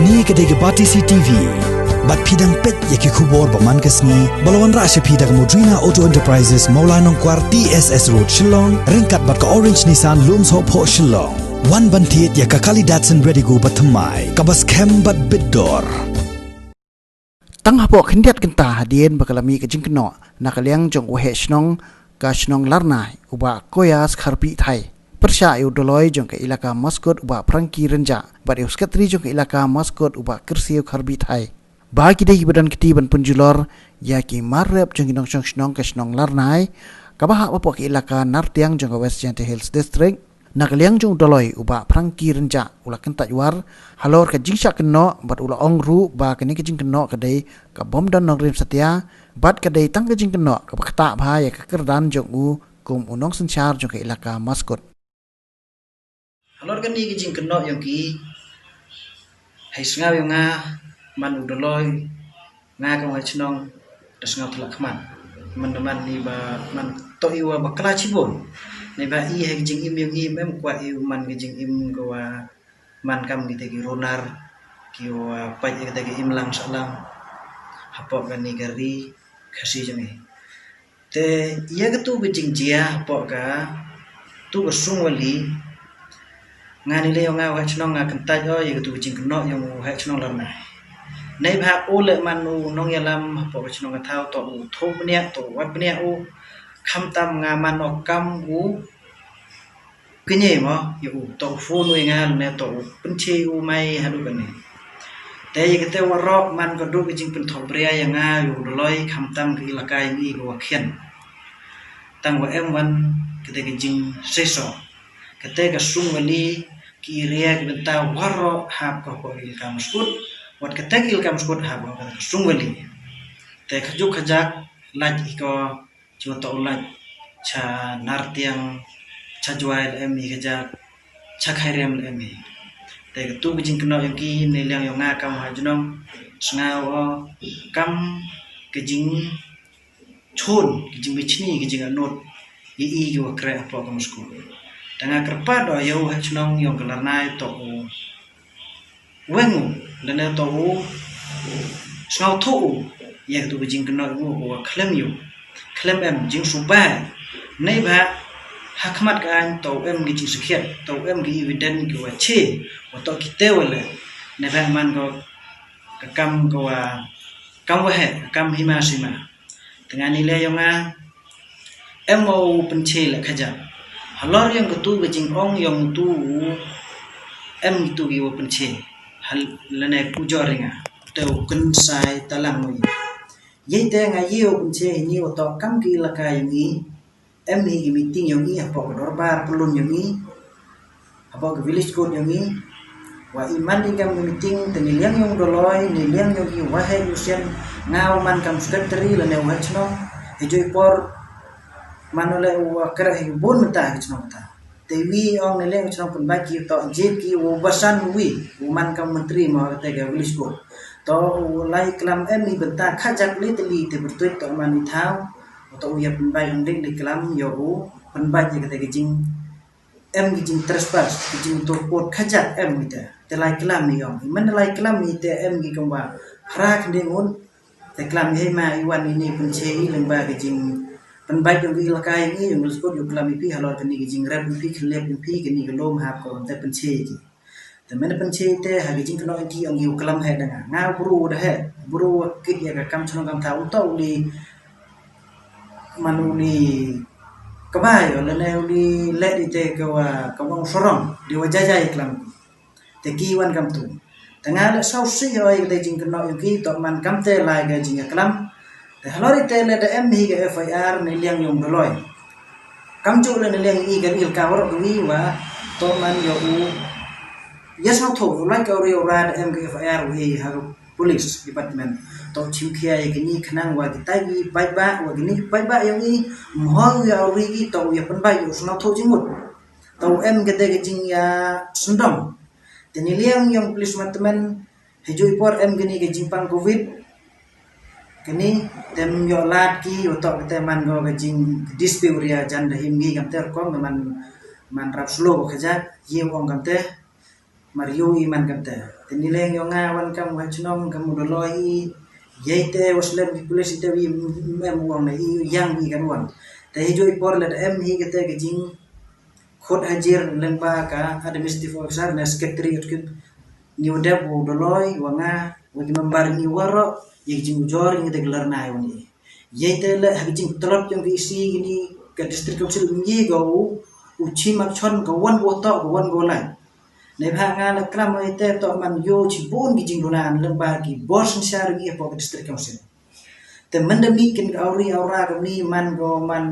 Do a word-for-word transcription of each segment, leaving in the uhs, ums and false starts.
Kane ka dei ka Batesi T V. Bad phi dang peit ïa ki khubor ba man ka sngi ba la wanrah sha phi da ka Modrina Auto Enterprises, Mawlai Nongkwar, T S S Road, Shillong, ryngkat bad ka Orange Nissan, Lumsohphoh, Shillong. Wan ban thied ïa ka kali Datsun Redigo ba thymmai, kaba skhem bad bit dor. Tang hapoh khyndiat kynta hadien ba ka la mih ka jingkynnoh na ka liang jong u heh shnong ka shnong Larnai, u Bah Koyas Kharbih Thai, pyrshah ïa u Dolloi jong ka ilaka Maskut, u Bah Frankie Rynjah, bad ïa u Sekretari jong ka ilaka Maskut, u Bah Kyrsiew Kharbih Thai, ba ki dei kiba don kti ban pynjulor ïa ki mar rep jong ki nongshong shnong ka shnong Larnai, kaba hap hapoh ka ilaka Nartiang jong ka West Jaintia Hills District. Na ka liang jong u Dolloi, u Bah Frankie Rynjah u la kyntait war halor ka jingshah kynnoh, bad u la ong ruh ba kane ka jingkynnoh ka dei ka bym don nongrim satia, bad ka dei tang ka jingkynnoh kaba ktah bha ïa ka kyrdan jong u kum u nongsynshar jong ka ilaka Maskut. Halor kane ka jingkynnoh jong ki, hei sngew ïa nga, man u Dolloi, nga ka u heh shnong, da sngew thlak khmat. Man da man ni ba man toh ïa u ba kla shibun. Ni ba i hei jingim jong i, mem kwah ïa u man ka jingim ka wa man kam kita ki runar, ki wa pait ïa kita ki imlang sahlang hapoh kane ka ri Khasi jong i. Te ïa katu ka jingjia hapoh katu ka sungwali, nga ni lei ïa nga u heh shnong nga kyntait ïa katu ka jingkynnoh jong u heh shnong Larnai. Nei ba u leh man u nongïalam hapoh ka shnong ka thaw, toh u thoh bniah, toh u wad bniah u, khamtam nga man u kam u kynjai mo ïa u, toh u phone u ïa nga, ne toh u pynche u mai haduh kane. Te ïa kata waroh man ka duk ka jingpynthoh bria ïa nga ïa u Dolloi, khamtam ka ilaka ïa ngi ka wa khian. Tang wa em wan kata ka jingseisoh. Kata ka sungwali, ki area ki bynta waroh hap ka hapoh ka ilaka Maskut, wat kata ka ilaka Maskut hap ka sungwali. Te ka juk ka jak lait i ko, ju toh u lait cha Nartiang, cha Jwai la em i ka jak, cha Khairiam la em i. Te katu ka jingkynnoh jong ki, ni liang ïa nga kam ha jnong, sngew o kam ka jingchun, ka jingbichni, ka jinganut ïa i ki wa khreh hapoh ka Maskut. Te nga kyrpad o ïa u heh shnong jong ka Larnai, toh u weng u, lane toh u sngewthuh u ïa katu ka jingkynnoh u, u wa khlem ïa u, khlem em jingsubai. Nei ba ha khmat ka aiñ toh em ki jingsakhiat, toh em ki evidence ki wa che, wa toh kita wa leh. Nei ba man ko ka kam ko wa, kam wa heh, ka kam hima sima. Te nga ni lei ïa nga, em u pynche la khaja. Halor ïa katu ka jingong ïa utu u, em kitu ki wa pynche. Hal lane ku jor ïa nga. Te u kynsai talang u. Ïa te nga ïa u pynche hi ni wa toh kam ki ilaka ïa ngi. Em hi ki meeting ïa ngi hapoh ka dorbar pyllun ïa ngi. Hapoh ka village court ïa ngi. Wa i man i kam ka meeting te ni liang ïa u Dolloi, ni liang ïa u wa heh u sien, nga u man kam secretary lane u heh shnong. Hi ju i por man u leh u wa khreh hi bun mynta hi shnong ta. Te wi ong ni liang shnong pynbait ki toh jied ki u basan wi, u man kam myntri mo kata ka village court. Toh u lai klam em i bynta khaja li te li te byntuit toh man i thaw. Toh u ïa pynbait ong dik li klam ïa u pynbait ïa kata ka jing em ki jing trespass, ki jing turpot khaja em kita. Te lai klam i ong. I man lai klam i te em ki kamba phra khyndiat ngut. Te klam i hei ma i wan i ni pynche i lyngba ki jing pynbait ong ki ilaka i ni ong skut ïa klam i phi halor kani ki jing rep i phi khlep i phi kani ki lum hap ko te pynche i ki. Te men pynche i te ha ki jing kynnoh i ki ong ki u klam heh da nga. Nga u bru da heh. Bru kit ïa ka kam chnong kam thaw u toh u li man u li kbai o lane u li leh di te ka wa ka wa u sarong di wa jajai klam. Te ki wan kam tu. Te nga leh saw si o i te jing kynnoh ïa ki toh man kam te lai ka jing ïa klam. Te halor i te leh da em hi ka F I R ni liang ïa u Dolloi. Kam ju leh ni liang i ka il ka warok wi wa toh man ïa u. Yes, no tho, like ka uri ura da em ka F I R wi ha ka police department. Toh chim khia ïa kini khnang wa ki tai wi paidbah, wa kini paidbah ïa ngi mhoi wi uri ki toh ïa pynbait ïa u sngewthuh jingmut. Toh em kata ka jing ïa sendong. Te ni liang ïa u police department, hi ju i por em kini ka jingpang covid. Kini tem ïoh lad ki, ïoh toh kata man ko ka jing dispute ria jan da him ngi kam te rukom man, man rap slow ko khaja, ïa ong kam te. Mar ïoh i man kam te. Te ngi leng yong nga wan kam u heh chnong kam u doloi i. Yei te wa slem ki pulis i te wi em wang na i yang i kan wan. Te hi joi por le da em hi kete ka jing khot hajir leng ba ka administrative officer na secretary ut kit. Ngi u dep u doloi wa nga wa ki member ngi waro ye jing u jor ngi te lar na i wan i. Yei te le ha ki jing tlot yong ki isi kini ka district council ngi go u u chi mak chon ka wan go to ka wan go lai. Nei bha nga la klam oi te to man yo chi bun ki jingduna lem ba ki bor synshar ngi hapoh ka district council. Te mynda mi kin ka awri awra ka mi man go man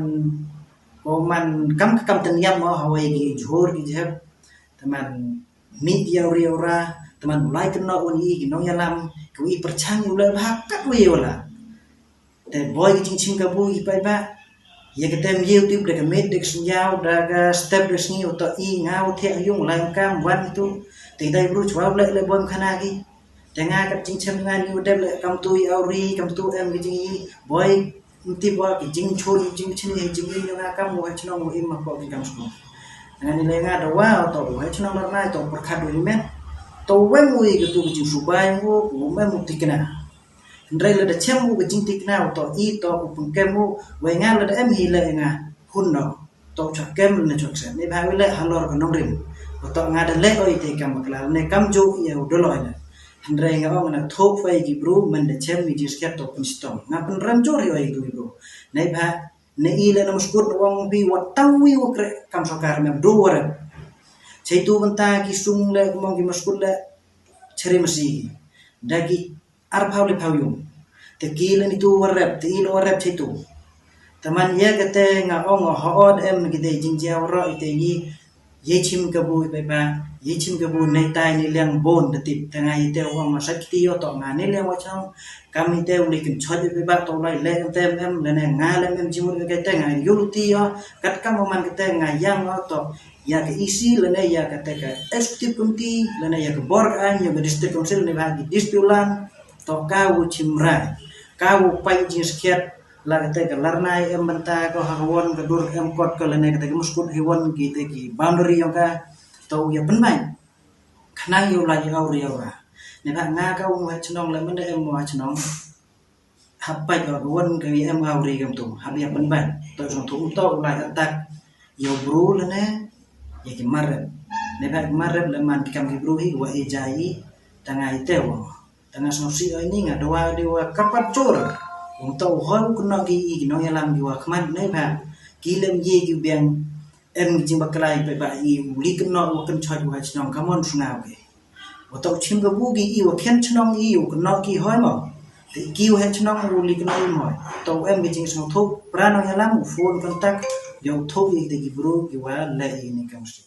go man kam ka kam ten yam mo hawai ki jhur ki jhep. Te man mi ki awri awra te man ulai kin no un i ki nong yalam ki wi perchang ula bha kat wi ula. Te boi ki jingchim kabu i paidbah. Ïa kata em ïew tip da ka met da ka synñiaw da ka step da ka sngi u to i nga u thiah yung lai kam wan tu. Te dei bru chwa u leh leh boi mkhana ki. Te nga ka jingchem nga ni u dep leh kam tu i awri kam tu em ki jing i boi. Mti boi ki jingchun ki jingchini ki jing i nga kam u heh chnong u im ma ko ki kam sku. Nga ni le nga da wa u to u heh chnong lar nai to pyrkhat u i met. To wem u i ka tu ki jingsubai u u mem u tikna. Hynrei lada chem u ka jingtikna u to i to u pynkem u wei nga lada em hi le nga hun no to chwa kem ne chwa ksem ne bha wei le halor ka nongrim. Ba to nga da le oi te kam bakla ne kam ju i u doloi ne. Hynrei nga ong na thok fai ki bru men da chem mi jingskhet to pynstom nga pynrem jur i oi ki bru. Ne bha ne i le na muskut wang bi wa tawi wa kre kam sokar me bru wa rem. Chai tu benta ki sung le mong ki muskut le cheri masi da ki ar phaw le phaw yung. Te ki le ni tu warep te i lo warep che tu. Te man ye ke te nga ong ho od em ki te jing jia waro i te ngi ye chim ke bu i pe ba ye chim ke bu nei tai ni liang bon de tip te nga i te ong ma sa ki ti yo to nga ni liang wa chong. Kam i te u li kin chot i pe ba to lai le em te em le ne nga le em jing u ke te nga yu lu ti yo kat kam man ke te nga yang o to. Ïa ka E C lane ïa kata ka executive committee lane ïa ka bor ka aiñ ïa ka district council ne ba ki district land to ka u chim rai ka u pai jingskhiat la kata ka larnai em bynta ko ha ka won ka dur em kot ko lane kata ka muskut hi won ki te ki boundary yong ka to u ïa pynbai khnang ïa u la ïa u ri ïa u ra ne ba nga ka u ha chnong la mynda em wa chnong. Hap pait ïa ka wan ka ïa em ha u ri kam tu hap ïa pynban to jong tu um to u lai attack ïa u bru lane ïa ki marep. Ne ba ki marep le man ki kam ki bru hi wa i jai i tanga i te wa tanga sngewsih oi ni nga dwa de wa kapat jur. Um to u hoi u kno ki i ki nong ïalam ki wa khmat ne ba ki lem ye ki biang em ki jing baklai pe ba i u li kno u kynchoi wa chnong kamon sngaw ke. Wa to chim ka bu ki i wa khian chnong i u kno ki hoi mo. Te ki u he chnong u li kno i mo. To em ki jing sngewthuh pra nong ïalam u phone contact ïa u thuh i te ki bru ki wa le i ni kam si.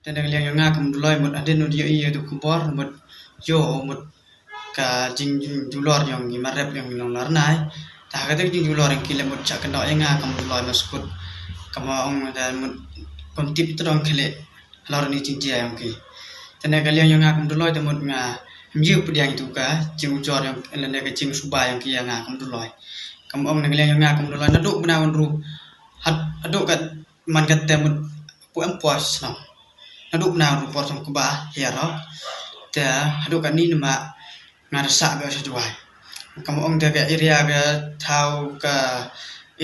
Te na ka liang ïa nga kam duloi mut hadien u dio i ïa tu khubor mut ïo mut ka jing jing dulor ïong i marep ïong i long larnai. Ta ha ka te jing dulor ïong ki le mut chak kno ïa nga kam duloi ma skut. Kam ong da mut kom tip te dong ki le halor ni jing jia ïong ki. Te na ka liang ïong nga kam duloi te mut nga mjiu pdiang itu ka jing ujor ïong lane ka jing suba ïong ki ïa nga kam duloi. Kam ong na ka liang ïong nga kam duloi na duk bna wan ru. Had aduk ka man ka te mut pu em pos no. Na duk bna wan ru por tong kuba hiar ho. Te aduk ka ni nama nga rasa ka sa juai. Kam ong te ka area ka thau ka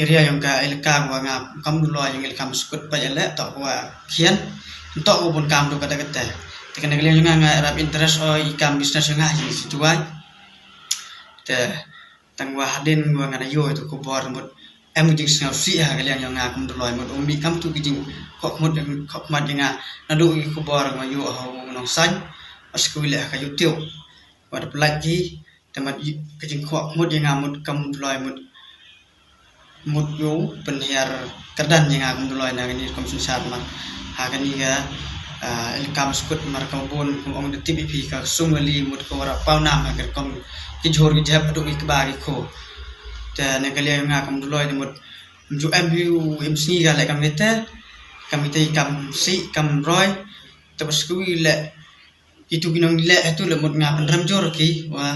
area ïong ka ilka wa nga kam duloi ïong ilka muskut pa ïa le to wa khian. To u bun kam tu kata kata. Te ka na ka liang ïong nga nga rap interest o i kam business ïong nga hi si juai. Te tang wa hadien wa nga na ïo itu khubor mut em ki jing sngewsih ha ka liang ïong nga kam duloi mut um bi kam tu ki jing khok mut khok mat ïa nga na du ki khubor wa ïo ha u nong sain. As ku le ha ka YouTube. Wa da plak ki te mat ka jing khok mut ïa nga mut kam duloi mut mut ïo pynhiar kyrdan ïa nga kam duloi na kani kam sunsar mar ha kani ka ah, ilkam skut mar kam bun kam ong da tip ïa phi ka sung wali mut ka wara pau nam ha ka kam ki jhur ki jhep aduk ki kba ki kho. Te na ka liang nga kam duloi mut mju em hi u im sngi ka le kam ite kam ite kam si kam roi te bas ku le itu ki nong le itu le mut nga pynrem jor ki wa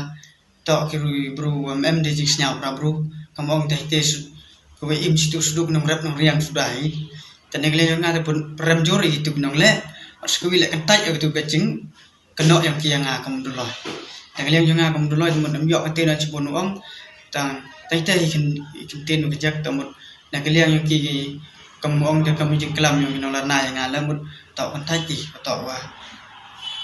to ki ru bru wa em de jing sñiaw pra bru kam ong te te su ko we im situ suduk nong rep nong riang suda hi te ne le nga te pynrem jor itu ki nong le as ku le kan tai itu ka jing kynnoh ïa ki ïa nga kum u Dolloi. Na ka liang jong nga kum u Dolloi te mut ym ïoh ka tei na shibun u ong. Tang tei tei i kyntien u kjak te mut na ka liang ïa ki kum u ong te kum i jingklam ïa ki nonglarna ïa nga la mut toh kynthei ki toh wa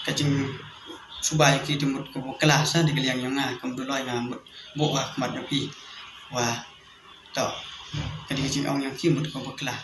ka jingsuba ïa ki te mut ka bakla sa na ka liang jong nga kum u Dolloi nga mut buh wa khmat ïa ki wa toh ka dei ka jingong ïa ki mut ka bakla.